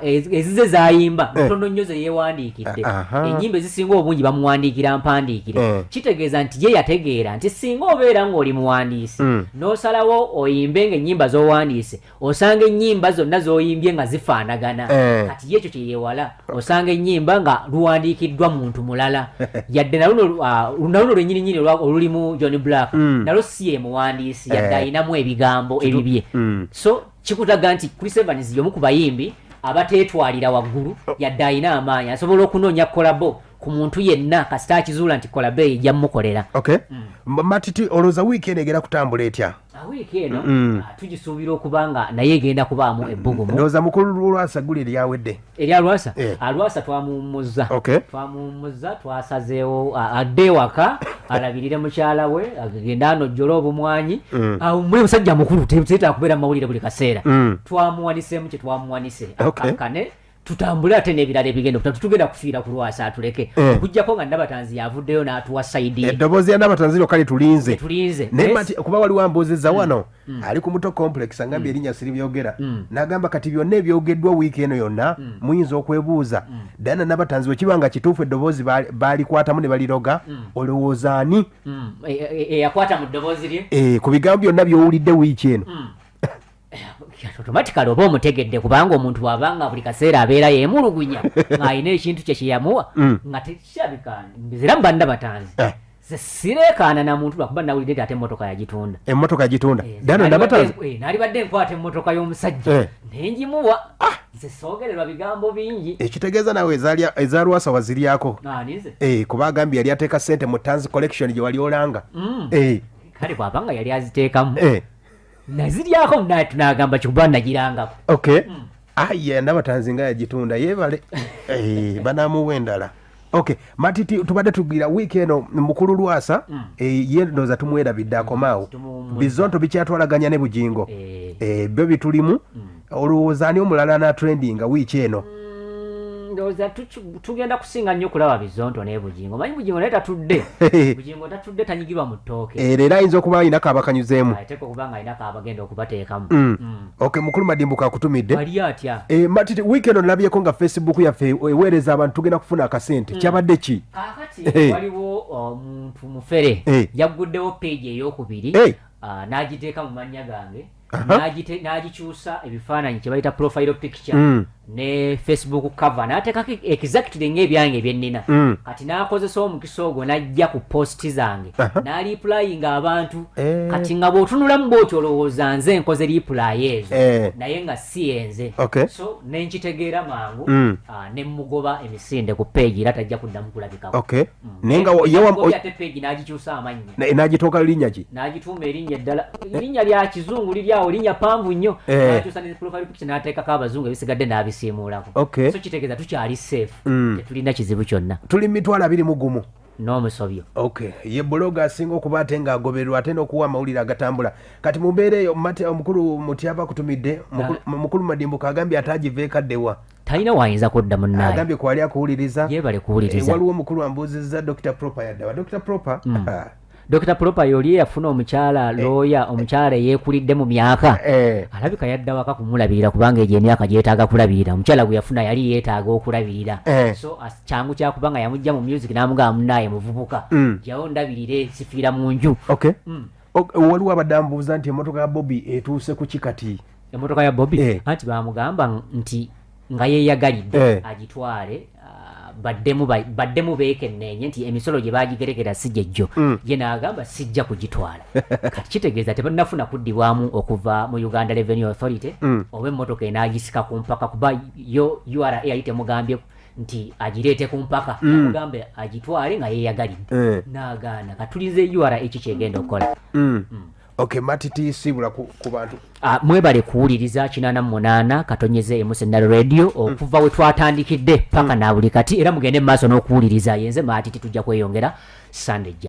ezize z'ayimba ntono nnyo ze yeewandiikidde. Ennyimba ezisinga obungi bamuwandiikira mpandiikire. Kitegeeza nti ye yategeera nti singa obeera ng'oli muwandiisi n'osalawo oyimbe ng'ennyimba z'owandiise, osanga ennyimba zonna z'oyimbye nga zifaanagana. Kati ye ekyo kye yeewala, osanga ennyimba nga luwandiikiddwa muntu mulala. Yadde na luno lwennyininyini olulimu John Black, nalwo si ye muwandiisi, yadde alinamu ebigambo ebibye. So kikutaga nti Chris Evans y'omu ku bayimbi abateetwalira waggulu, yadde alina amaanyi, asobola okunoonya collabo ku muntu yenna kasita akizuula nti collabo eyo ejja mmukolera. Okay. Matiti, olowooza wiiki eno egenda kutambula etya? Wiiki eno, tugisuubira okuba nga naye egenda kubaamu ebbugumu. Ndowooza mukulu Lwasa guli eryawedde. Erya Lwasa? Lwasa twamuwummuzza. Twamuwummuzza, twasazeewo adde ewaka alabirire mukyala we, agende anojjole obumwanyi. Mwe musajja mukulu, teetaaga kubeera mu mawulire buli kaseera. Twamuwaniseemu kye twamuwanise. Akkakkane, tutambule ate n'ebirala ebigenda okuta. Tetugenda kufiira ku Lwasa, atuleke. Okuggyako nga Nabatanzi yavuddeyo n'atuwa side ye. Eddoboozi ya Nabatanzi lyokka litulinze. Tulinze. Naye Mati, kuba waliwo ambuuzizza wano, ali ku Muto Complex, angambye erinnya siribyogera. N'agamba kati byonna ebyogeddwa wiiki eno yonna, muyinza okwebuuza. Diana Nabatanzi bwe kiba nga kituufu eddoboozi baalikwatamu ne baliroga, olowooza ani? Eyakwata mu ddoboozi lye? Ku bigambo byonna by'owulidde wiiki eno. Automatically oba omutegedde, kubanga omuntu bw'abanga buli kaseera abeera yeemulugunya ng'alina ekintu kye kyeyamuwa nga tekirabika nzira mu bannabatanzi. Nze sireekaana na muntu lwakuba nawulidde nti ate emmotoka yagitunda. Emmotoka yagitunda. Dano Nabatanzi. Naalibadde nkwata emmotoka y'omusajja ne ngimuwa. Nze soogererwa bigambo bingi. Ekitegeeza naawe eza Lwasa waziryako. Ani nze? Kuba agambye yali ateeka ssente mu Tanzi Collection gye wali olanga. Kale bw'aba nga yali aziteekamu. Naziryako n'agamba kikuba nagirangako. Aye, Nabatanzi nga yagitunda yeebale. Banaamuwa endala. Okay, Matiti, tubadde tugira wiiki eno mukulu Lwasa, ye ndowooza tumwerabidde akomaawo. Tumuwummuzza. Bizonto bikyatwalaganya ne Bugingo. Byo bitulimu. Olowooza ani omulala anatrendinga wiiki eno? Ndowooza tugenda kusinga nnyo okulaba Bizonto ne Bugingo. Manyi Bugingo naye tatudde. Bugingo tatudde, tanyigirwa mu ttooke. Leero ayinza okuba alina kaabakanyuzeemu. Ateekwa okuba nga alina kaabagenda okubateekamu. Okay, mukulu Madimbuka akutumidde. Ali atya? Matiti, wiiki eno nalabyeko nga Facebook yaffe eweereza abantu tugenda kufuna akasente. Kyabadde ki? Kaakati waliwo omuntu mufere yagguddewo page ey'okubiri, n'agiteeka mu mannya gange. N'agikyusa ebifaananyi kye bayita profile picture ne Facebook cover, n'ateekako exactly ng'ebyange ebyennina. Kati n'akozesa omukisa ogwo n'ajja ku post zange n'areplyinga abantu. Kati nga bw'otunulamu bw'otyo olowooza nze nkoze reply ezo, naye nga si yenze. So ne nkitegeera mangu, ne mmugoba emisinde ku page era tajja kuddamu kulabikako. Naye nga ye Agobye ate page n'agikyusa amannya. N'agituuka linnya ki? N'agituuma erinnya eddala, erinnya lya kizungu liri awo, linnya panvu nnyo. N'akyusa ne profile picture n'ateekako abazungu, ebisigadde n'abisiimuulako. So kitegeeza tukyali safe, tetulina kizibu kyonna. Tuli 210,000. N'omusobyo. Okay. Ye blogger asinga okuba ate ng'agobererwa ate n'okuwa amawulire agatambula. Kati mu mbeera eyo, Mate, omukulu Mutyaba akutumidde, mukulu Madimbuka agambye ate agiveeko addewa. Talina wayinza kudda munnaye. Agambye kwali akuwuliriza. Yeebale kuwuliriza. Waliwo omukulu ambuuzizza Dr. Proper yaddawa. Dr. Proper? Dr. Proper yoli eyafuna omukyala looya, omukyala eyeekulidde mu myaka. Alabika yadda waka kumulabirira kubanga egyo emyaka gyetaaga kulabirira. Omukyala gwe yafuna yali yeetaaga okulabirira. So kyangu kyakubanga yamugja mu music n'amugamba munnaye muvubuka. Jjawo ndabirire sifiira mu nju. Waliwo abadde ambuuza nti emmotoka ya Bobi etuuse ku ki kati? Emmotoka ya Bobi? Anti baamugamba nti nga yeeyagalidde agitwale, baddemu baddemu beekenneenye nti emisolo gye baagigerekera si gyejjo. Ye n'agamba, "Sijja kugitwala." Kati kitegeeza tebannafuna kuddibwamu okuva mu Uganda Revenue Authority oba emmotoka enaagisika ku mpaka, kuba yo URA yali temugambye nti agireete ku mpaka. Amugambe agitwale nga yeeyagalidde, n'agaana. Katulinze URA eki kyegenda okukola. Okay, Matiti, siibula ku bantu. Ah, mwebale kuwuliriza 88.8 Senal Radio okuva we twatandikidde paka na buli kati, era mugende mu maaso n'okuwuliriza. Yenze Matiti, tujja kweyongera Sande ejja.